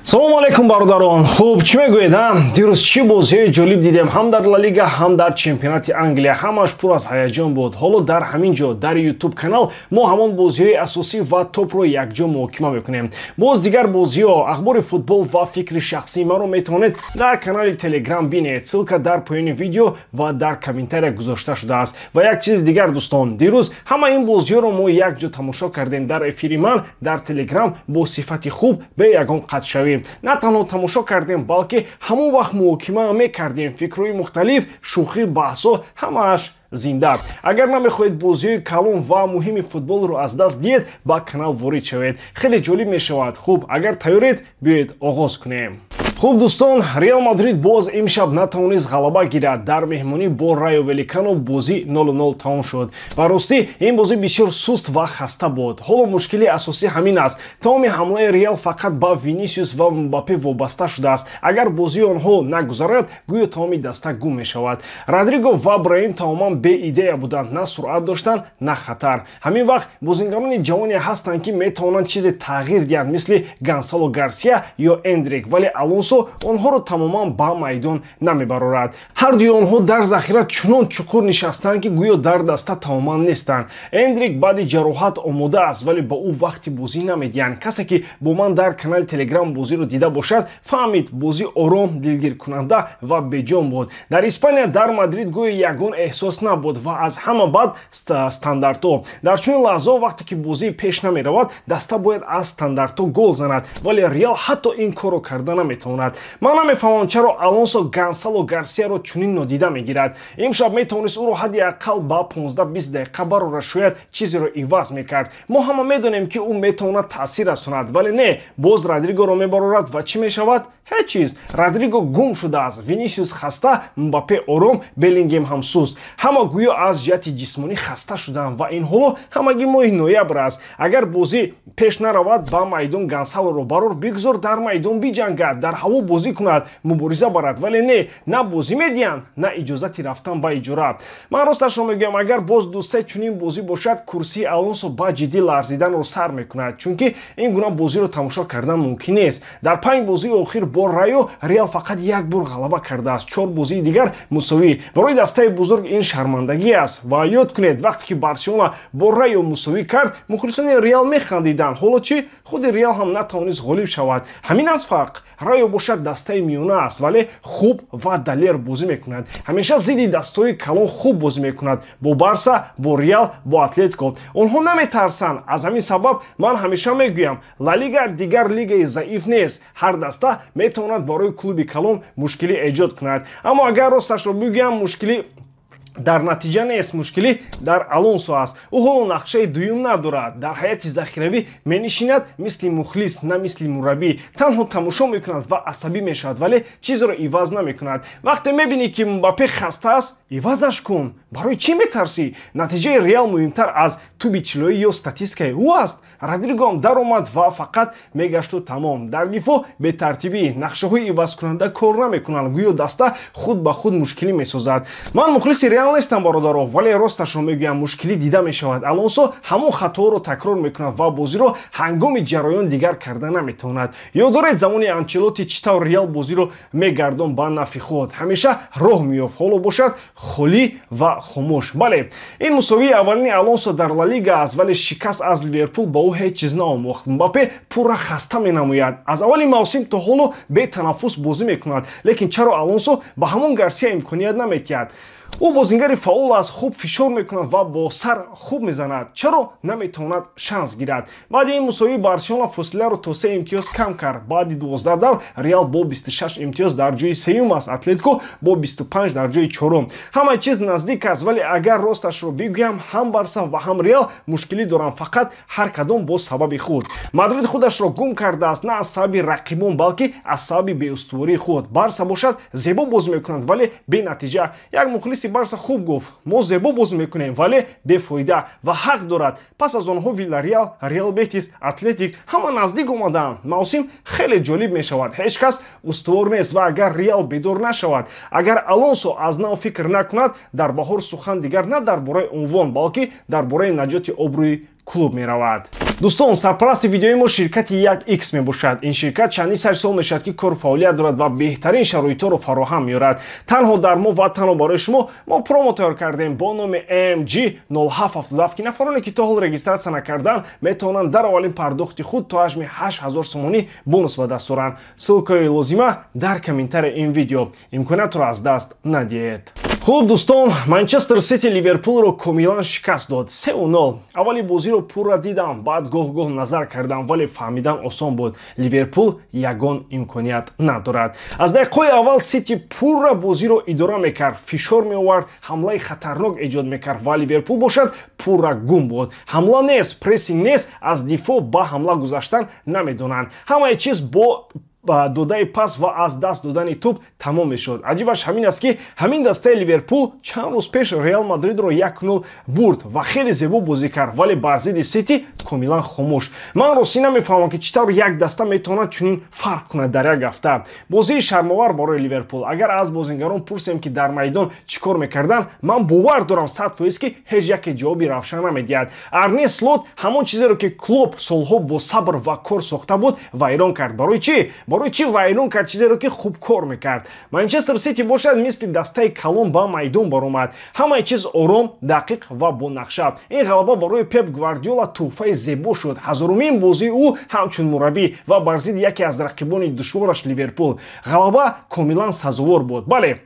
Салому алейкум, бародарон. Хуб, чӣ мегӯед, а? Дирӯз чӣ бозиҳои ҷолиб дидем ҳам дар Ла Лига, ҳам дар чемпионати Англия. Ҳамаш пур аз ҳаяҷон буд. Ҳоло дар ҳамин ҷо, дар YouTube канал, мо ҳамон бозиҳои асосӣ ва топро якҷо муҳокима мекунем. Боз дигар бозиҳо, ахбори футбол ва фикри шахсии маро метавонед дар канали Телеграм бинед. Ссылка дар поёни видео ва дар комментария гузошта шудааст. Ва як чизи дигар, дӯстон, дирӯз ҳама ин бозиҳоро мо якҷо тамошо кардем дар эфири ман дар Телеграм бо сифати хуб, бе ягон қатъшавӣ. На танҳо тамошо кардем, балки ҳамон вақт муҳокима мекардем, фикрҳои мухталиф, шӯхӣ, баҳсҳо, ҳамааш зинда. Агар намехоҳед бозиҳои калон ва муҳими футболро аз даст диҳед, ба канал ворид шавед, хеле ҷолиб мешавад. Хуб, агар тайёред, биёед оғоз кунем. Хуб, дӯстон, Реал Мадрид боз имшаб натавонист ғалаба гирад. Дар меҳмонӣ бо Райо Валикано бозӣ 0-0 тамом шуд. Ва ростӣ, ин бозӣ бисёр суст ва хаста буд. Ҳоло мушкили асосӣ ҳамин аст: тамоми ҳамлаи Реал фақат ба Винисиус ва Мбаппе вобаста шудааст. Агар бозии онҳо нагузарад, гӯё тамоми даста гум мешавад. Родриго ва Браим тамоман беидея буданд, на суръат доштанд, на хатар. Ҳамин вақт бозингарони ҷавоне ҳастанд, ки метавонанд чизе тағйир диҳанд, мисли Гонсало Гарсия ё Эндрик, вале Алонсо онҳоро тамоман ба майдон намебарорад. Ҳардуи онҳо дар захира чунон чуқур нишастанд, ки гӯё дар даста тамоман нестанд. Эндрик баъди ҷароҳат омода аст, вале ба ӯ вақти бозӣ намедиҳанд. Касе ки бо ман дар канали Телеграм бозиро дида бошад, фаҳмид: бозӣ ором, дилгиркунанда ва беҷон буд. Дар Испания, дар Мадрид, гӯё ягон эҳсос набуд. Ва аз ҳама бад стандартҳо. Дар чунин лаҳзаҳо, вақте ки бозӣ пеш намеравад, даста бояд аз стандартҳо гол занад, вале Реал ҳатто ин корро карда наметавонад. Ман намефаҳмам, чаро Алонсо Гонсало Гарсияро чунин нодида мегирад. Имшаб метавонист ӯро ҳадди ақал ба 15-20 дақиқа барора, шояд чизеро иваз мекард. Мо ҳама медонем, ки ӯ метавонад таъсир расонад, вале не, боз Родригоро мебарорад. Ва чӣ мешавад? Ҳеҷ чиз. Родриго гум шудааст, Винисиус хаста, Мбаппе ором, Беллингем ҳам суст. Ҳама гӯё аз ҷиҳати ҷисмонӣ хаста шудаанд. Ва ин ҳоло ҳамагӣ моҳи ноябр аст. Агар бозӣ пеш наравад, ба майдон Гонсалоро барор, бигзор дар майдон биҷангад, дар ҳаво бозӣ кунад, мубориза барад. Вале не, на бозӣ медиҳанд, на иҷозати рафтан ба иҷора. Ман росташро мегӯям, агар боз ду-се чунин бозӣ бошад, курсии Алонсо ба ҷиддӣ ларзиданро сар мекунад, чунки ин гуна бозиро тамошо кардан мумкин нест. Дар панҷ бозии охир бо Райо Реал фақат як бор ғалаба кардааст, чор бозии дигар мусовӣ. Барои дастаи бузург ин шармандагӣ аст. Ва ёд кунед, вақте ки Барселона бо Райо мусовӣ кард, мухлисони Реал механдиданд. Ҳоло чӣ? Худи Реал ҳам натавонист ғолиб шавад. Ҳамин аст фарқ. Райо бошад, дастаи миёна аст, вале хуб ва далер бозӣ мекунад. Ҳамеша зидди дастҳои калон хуб бозӣ мекунад: бо Барса, бо Реал, бо Атлетико. Онҳо наметарсанд. Аз ҳамин сабаб ман ҳамеша мегӯям: Ла Лига дигар лигаи заиф нест, ҳар даста метавонад барои клуби калон мушкилӣ эҷод кунад. Аммо агар росташро бигӯям, мушкилӣ дар натиҷа нест, мушкилӣ дар Алонсо аст. Ӯ ҳоло нақшаи дуюм надорад, дар ҳайати захиравӣ менишинад, мисли мухлис, на мисли мураббӣ. Танҳо тамошо мекунад ва асабӣ мешавад, вале чизеро иваз намекунад. Вақте мебинӣ, ки Мбаппе хаста аст, ивазаш кун. Барои чӣ метарсӣ? Натиҷаи Реал муҳимтар аз туби тиллоӣ ё статистикаи ӯ аст. Родригоам даромад ва фақат мегашту тамом. Дар дифоъ бетартибӣ, нақшаҳои ивазкунанда кор намекунанд, гӯё даста худ ба худ мушкилӣ месозад. Ман мухлиси Реал нестам, бародаро, вале росташро мегӯям: мушкилӣ дида мешавад. Алонсо ҳамон хаторо такрор мекунад ва бозиро ҳангоми ҷараён дигар карда наметавонад. Ёд доред, замони Анчелоти чӣ тавр Реал бозиро мегардон ба нафъи худ? Ҳамеша роҳ меёфт. Ҳоло бошад, холӣ ва хомӯш. Бале, ин мусовии аввалини Алонсо дар Ла Лига аст, вале шикаст аз Ливерпул ба ӯ ҳеҷ чиз наомӯхт. Мбаппе пурра хаста менамояд, аз аввали мавсим то ҳоло бетанаффус бозӣ мекунад. Лекин чаро Алонсо ба ҳамон Гарсия имконият намедиҳад? Ӯ бозингари фаъол аст, хуб фишор мекунад ва бо сар хуб мезанад. Чаро наметавонад шанс гирад? Баъди ин мусовӣ Барселона фосиларо то се имтиёз кам кард. Баъди 12 давр Реал бо 26 имтиёз дар ҷои сеюм аст, Атлетико бо 25 дар ҷои чорум. Ҳама чиз наздик аст, вале агар росташро бигӯям, ҳам Барса ва ҳам Реал мушкилӣ доранд, фақат ҳар кадом бо сабаби худ. Мадрид худашро гум кардааст, на аз сабаби рақибон, балки аз сабаби беустувории худ. Барса бошад, зебо бозӣ мекунад, вале бенатиҷа. Як мухлиси Барса хуб гуфт: «Мо зебо бозӣ мекунем, вале бефоида», ва ҳақ дорад. Пас аз онҳо Вилареал, Реал Бетис, Атлетик ҳама наздик омадаанд. Мавсим хеле ҷолиб мешавад, ҳеҷ кас устувор нест. Ва агар Реал бедор нашавад, агар Алонсо аз нав фикр накунад, дар баҳор сухан дигар на дар бораи унвон, балки дар бораи наҷоти обрӯи Клуб меравад. Дӯстон, сарпарасти видеои мо ширкати 1X мебошад. Ин ширкат чандин сар сол мешавад, ки кор фаъолият дорад ва беҳтарин шароитҳоро фароҳам меорад. Танҳо дар мо ва танҳо барои шумо мо промо тайёр кардем бо номи MG 0777, ки нафароне, ки то ҳол регистрация накардаанд, метавонанд дар аввалин пардохти худ то ҳаҷми 8000 сомонӣ бонус ба даст оранд. Ссылка и лозима дар комментарии ин видео. Имкониятро аз даст надиҳед. Хуб, дӯстон, Манчестер Сити Ливерпулро комилан шикаст дод, 3-0. Аввали бозиро пурра дидам, баъд гоҳ-гоҳ назар кардам, вале фаҳмидан осон буд: Ливерпул ягон имконият надорад. Аз дақиқаҳои аввал Сити пурра бозиро идора мекард, фишор меовард, ҳамлаи хатарнок эҷод мекард ва Ливерпул бошад, пурра гум буд. Ҳамла нест, прессинг нест, аз дифоъ ба ҳамла гузаштан намедонанд. Ҳамаи чиз бо додаи пас ва аз даст додани тӯб тамом мешуд. Аҷибаш ҳамин аст, ки ҳамин дастаи Ливерпул чанд рӯз пеш Реал Мадридро 1-0 бурд ва хеле зебо бозӣ кард, вале бар зидди Сити комилан хомӯш. Ман ростӣ намефаҳмам, ки чӣ тавр як даста метавонад чунин фарқ кунад дар як ҳафта. Бозии шармовар барои Ливерпул. Агар аз бозингарон пурсем, ки дар майдон чӣ кор мекарданд, ман бовар дорам 100%, ки ҳеҷ яке ҷавоби равшан намедиҳад. Арне Слот ҳамон чизеро, ки Клоп солҳо бо сабр ва кор сохта буд, вайрон кард. Барои чӣ? Барои чӣ вайрон кард чизеро, ки хуб кор мекард? Манчестер Сити бошад, мисли дастаи калон ба майдон баромад. Ҳамаи чиз ором, дақиқ ва бо нақша. Ин ғалаба барои Пеп Гвардиола тӯҳфаи зебо шуд. 1000-умин бозии ӯ ҳамчун мураббӣ ва бар зидди яке аз рақибони душвораш Ливерпул. Ғалаба комилан сазовор буд. Бале,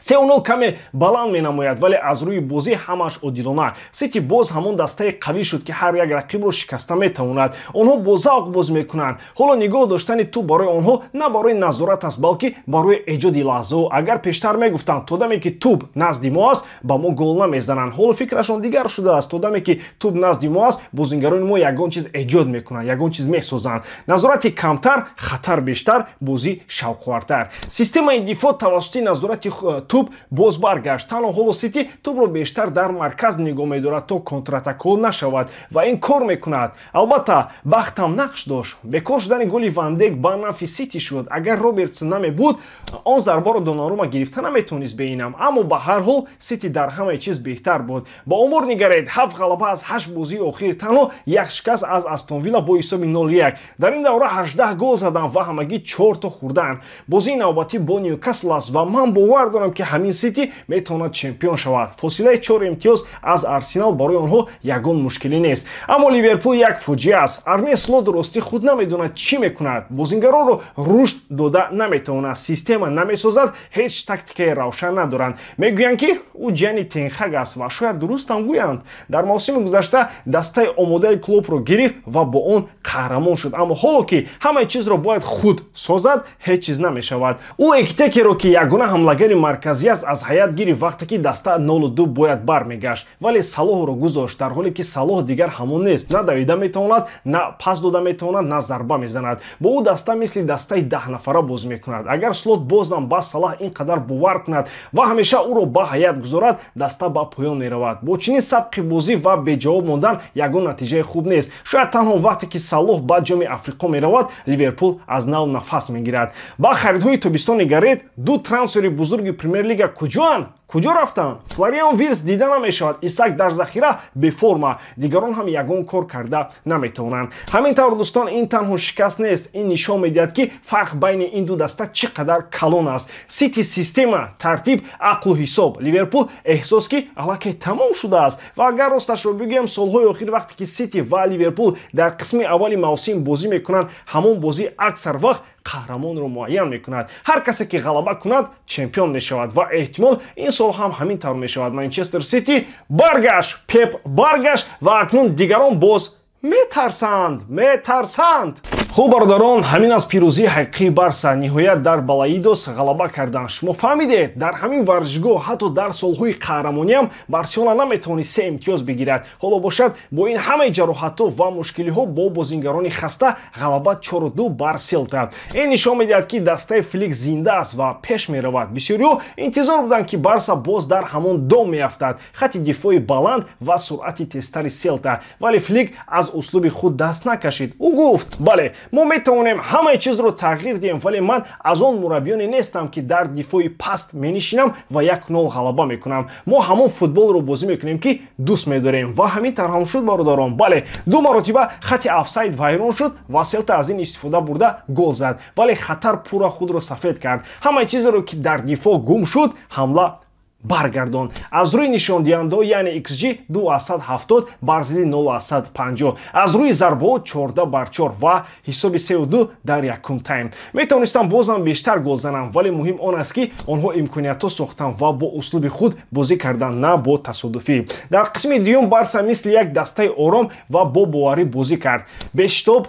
3-0 каме баланд менамояд, вале аз рӯи бозӣ ҳамааш одилона. Сити боз ҳамон дастаи қавӣ шуд, ки ҳар як рақибро шикаста метавонад. Онҳо бо завқ боз мекунанд. Ҳоло нигоҳ доштани тӯб барои онҳо на барои назорат аст, балки барои эҷоди лаҳзаҳо. Агар пештар мегуфтанд, то даме ки тӯб назди мо аст, ба мо гол намезананд, ҳоло фикрашон дигар шудааст: то даме ки тӯб назди мо аст, бозингарони мо ягон чиз эҷод мекунанд, ягон чиз месозанд. Назорати камтар, хатар бештар, бозӣ шавқовартар. Системаи дифоъ тавассути назорати тӯб боз баргашт. Танҳо ҳоло Сити тӯбро бештар дар марказ нигоҳ медорад, то контратака нашавад, ва ин кор мекунад. Албатта, бахтам нақш дошт. Бекор шудани голи Ван Дейк ба нафи Сити шуд. Агар Робертсон намебуд, он зарбаро Донарума гирифта наметавонист беинам. Аммо ба ҳар ҳол Сити дар ҳамаи чиз беҳтар буд. Ба омор нигаред: ҳафт ғалаба аз ҳашт бозии охир, танҳо як шикаст аз Астон Вилла бо ҳисоби 0-1. Дар ин давра 18 гол заданд ва ҳамагӣ чорто хӯрданд. Бозии навбатӣ бо Ньюкасл аст ва ман бовар дорам, ки ҳамин Сити метавонад чемпион шавад. Фосилаи чор имтиёз аз Арсенал барои онҳо ягон мушкилӣ нест. Аммо Ливерпул як фоҷиа аст. Арне Слот ростӣ худ намедонад, чӣ мекунад. Бозингаронро рушд дода наметавонад, система намесозад, ҳеҷ тактикаи равшан надоранд. Мегӯянд, ки ӯ ҷияни Тен Хаг аст ва шояд дурустам гӯянд. Дар мавсими гузашта дастаи омодаи Клопро гирифт ва бо он қаҳрамон шуд, аммо ҳоло ки ҳамаи чизро бояд худ созад, ҳеҷ чиз намешавад. Ӯ Экитекеро, ки ягона ҳамлагари марказӣ аст, аз ҳайат гирифт, вақте ки даста 0-2 бояд бармегашт, вале Салоҳро гузошт, дар ҳоле ки Салоҳ дигар ҳамон нест: на давида метавонад, на пас дода метавонад, на зарба мезанад. Бо ӯ даста мисли дастаи 10 нафара бозӣ мекунад. Агар Слот бозам ба Салаҳ ин қадар бовар кунад ва ҳамеша ӯро ба ҳайат гузорад, даста ба поён меравад. Бо чунин сабқи бозӣ ва беҷавоб мондан ягон натиҷаи хуб нест. Шояд танҳо вақте ки Салоҳ ба Ҷоми Африқо меравад, Ливерпул аз нав нафас мегирад. Ба харидҳои тобистон нигаред. Ду трансфери бузурги Премер-лига куҷоанд? Куҷо рафтанд? Флориан Вирс дида намешавад, Исак дар захира беформа, дигарон ҳам ягон кор карда наметавонанд. Ҳамин тавр, дӯстон, ин танҳо шикаст нест, ин нишон медиҳад, ки фарқ байни ин ду даста чӣ қадар калон аст. Сити система, тартиб, ақлу ҳисоб. Ливерпул эҳсос, ки аллакай тамом шудааст. Ва агар росташро бигӯем, солҳои охир вақте ки Сити ва Ливерпул дар қисми аввали мавсим бозӣ мекунанд, ҳамон бозӣ аксар вақт қаҳрамонро муайян мекунад. Ҳар касе ки ғалаба кунад, чемпион мешавад ва эҳтимол ин сол ҳам ҳамин тавр мешавад. Манчестер Сити баргашт, Пеп баргашт ва акнун дигарон боз метарсанд, метарсанд. Хуб, бародарон, ҳамин аз пирӯзии ҳақиқии Барса. Ниҳоят дар Балаидос ғалаба карданд. Шумо фаҳмидед, дар ҳамин варзишгоҳ ҳатто дар солҳои қаҳрамониам Барселона наметавонист се имтиёз бигирад. Ҳоло бошад, бо ин ҳамаи ҷароҳатҳо ва мушкилиҳо, бо бозингарони хаста, ғалаба 4-2 бар Селта. Ин нишон медиҳад, ки дастаи Флик зинда аст ва пеш меравад. Бисёриҳо интизор буданд, ки Барса боз дар ҳамон дом меафтад: хати дифои баланд ва суръати тезтари Селта. Вале Флик аз услуби худ даст накашид. Ӯ гуфт: бале. Мо метавонем ҳамаи чизро тағйир диҳем, вале ман аз он мураббиёне нестам, ки дар дифои паст менишинам ва 1-0 ғалаба мекунам. Мо ҳамон футболро бозӣ мекунем, ки дӯст медорем. Ва ҳамин тавр ҳам шуд, бародарон. Бале, ду маротиба хати офсайд вайрон шуд ва Селта аз ин истифода бурда гол зад, вале хатар пурра худро сафед кард. Ҳамаи чизеро, ки дар дифоъ гум шуд, ҳамла баргардон. Аз рӯи нишондиҳандаҳо, яъне XG 2,70 бар зидди 0,50, аз рӯи зарбаҳо 14-4 ва ҳисоби 3-2 дар якум тайм. Метавонистам бозам бештар гол занам, вале муҳим он аст, ки онҳо имкониятҳо сохтанд ва бо услуби худ бозӣ карданд, на бо тасодуфӣ. Дар қисми дуюм Барса мисли як дастаи ором ва бо боварӣ бозӣ кард. Бешитоб,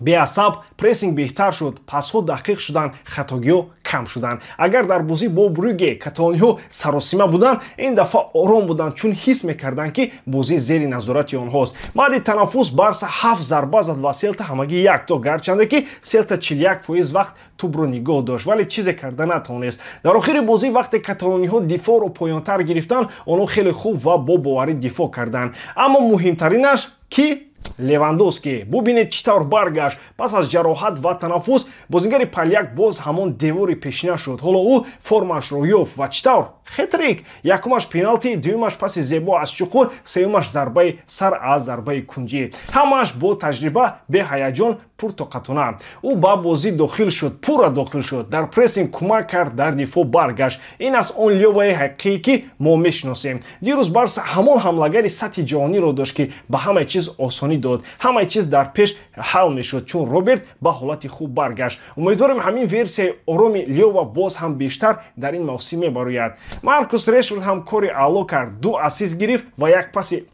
беасаб, прессинг беҳтар шуд, пасҳо дақиқ шуданд, хатогиҳо кам шуданд. Агар дар бозӣ бо Брюге каталониҳо саросима буданд, ин дафъа ором буданд, чун ҳис мекарданд, ки бозӣ зери назорати онҳост. Баъди танаффус Барса 7 зарба зад ва Селта ҳамагӣ 1 то, гарчанде ки Селта 41% вақт тӯбро нигоҳ дошт, вале чизе карда натавонист. Дар охири бозӣ вақте каталониҳо дифоъро поёнтар гирифтанд, онҳо хеле хуб ва бо боварӣ дифоъ карданд. Аммо муҳимтаринаш ки Левандовски. Бубинед, чӣ тавр баргашт. Пас аз ҷароҳат ва танаффус бозингари поляк боз ҳамон девори пешина шуд. Ҳоло ӯ формаашро ёфт ва чӣ тавр? Хетрик! Якумаш пеналти, дуюмаш паси зебо аз чуқур, сеюмаш зарбаи сар аз зарбаи кунҷӣ. Ҳамааш бо таҷриба, беҳаяҷон, пуртоқатона. Ӯ ба бозӣ дохил шуд, пурра дохил шуд. Дар прессинг кӯмак кард, дар дифоъ баргашт. Ин аст он Лёваи ҳақиқие, ки мо мешиносем. Дирӯз Барса ҳамон ҳамлагари сатҳи ҷаҳониро дошт, ки ба ҳамаи чиз осонӣ дод. Ҳамаи чиз дар пеш ҳал мешуд, чун Роберт ба ҳолати хуб баргашт. Умедворем, ҳамин версияи ороми Лёва боз ҳам бештар дар ин мавсим мебарояд. Маркус Решфорд ҳам кори аъло кард, 2 ассист гирифт ва як паси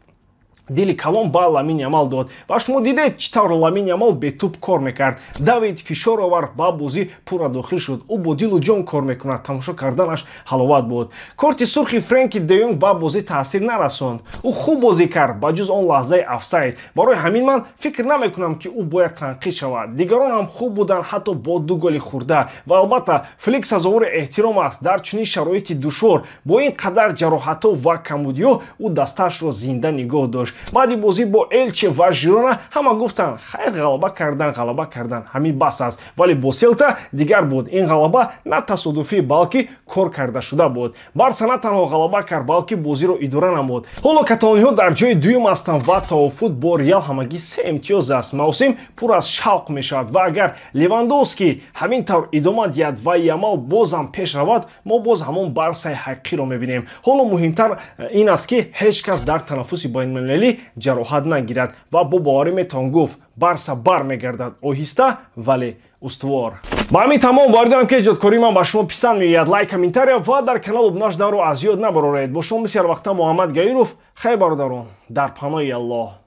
дили калон ба Ламин Ямал дод. Ва шумо дидед, чӣ тавр Ламин Ямал бетӯб кор мекард. Давид, фишор овард, ба бозӣ пурра дохил шуд. Ӯ бо дилу ҷон кор мекунад, тамошо карданаш ҳаловат буд. Корти сурхи Френки де Йонг ба бозӣ таъсир нарасонд. Ӯ хуб бозӣ кард, ба ҷуз он лаҳзаи офсайд. Барои ҳамин ман фикр намекунам, ки ӯ бояд танқид шавад. Дигарон ҳам хуб буданд, ҳатто бо 2 голи хӯрда. Ва албатта Флик сазовори эҳтиром аст. Дар чунин шароити душвор, бо ин қадар ҷароҳатҳо ва камбудиҳо, ӯ дастаашро зинда нигоҳ дошт. Баъди бозӣ бо Элче ва Жирона ҳама гуфтанд, хайр, ғалаба кардан, ҳамин бас аст. Вале бо Селта дигар буд. Ин ғалаба на тасодуфӣ, балки кор карда шуда буд. Барса на танҳо ғалаба кард, балки бозиро идора намуд. Ҳоло каталониҳо дар ҷои дуюм ҳастанд ва таофут бо Реал ҳамагӣ 3 имтиёз аст. Мавсим пур аз шавқ мешавад ва агар Левандовски ҳамин тавр идома диҳад ва Ямал бозам пеш равад, мо боз ҳамон Барсаи ҳақиқиро мебинем. Ҳоло муҳимтар ин аст, ки ҳеҷ кас дар танаффуси байналмилалӣ ҷароҳат нагирад ва бо боварӣ метавон гуфт, Барса бармегардад оҳиста, вале устувор. Ба ҳамин тамом. Боваридорам, ки эҷодкории ман ба шумо писанд меояд. Лайк, комментария ва дар канал обуна шуданро аз ёд набароред. Бо шумо мисли ҳар вақта Муҳаммад Гаиров. Хайр, бародарон, дар паноҳи Аллоҳ.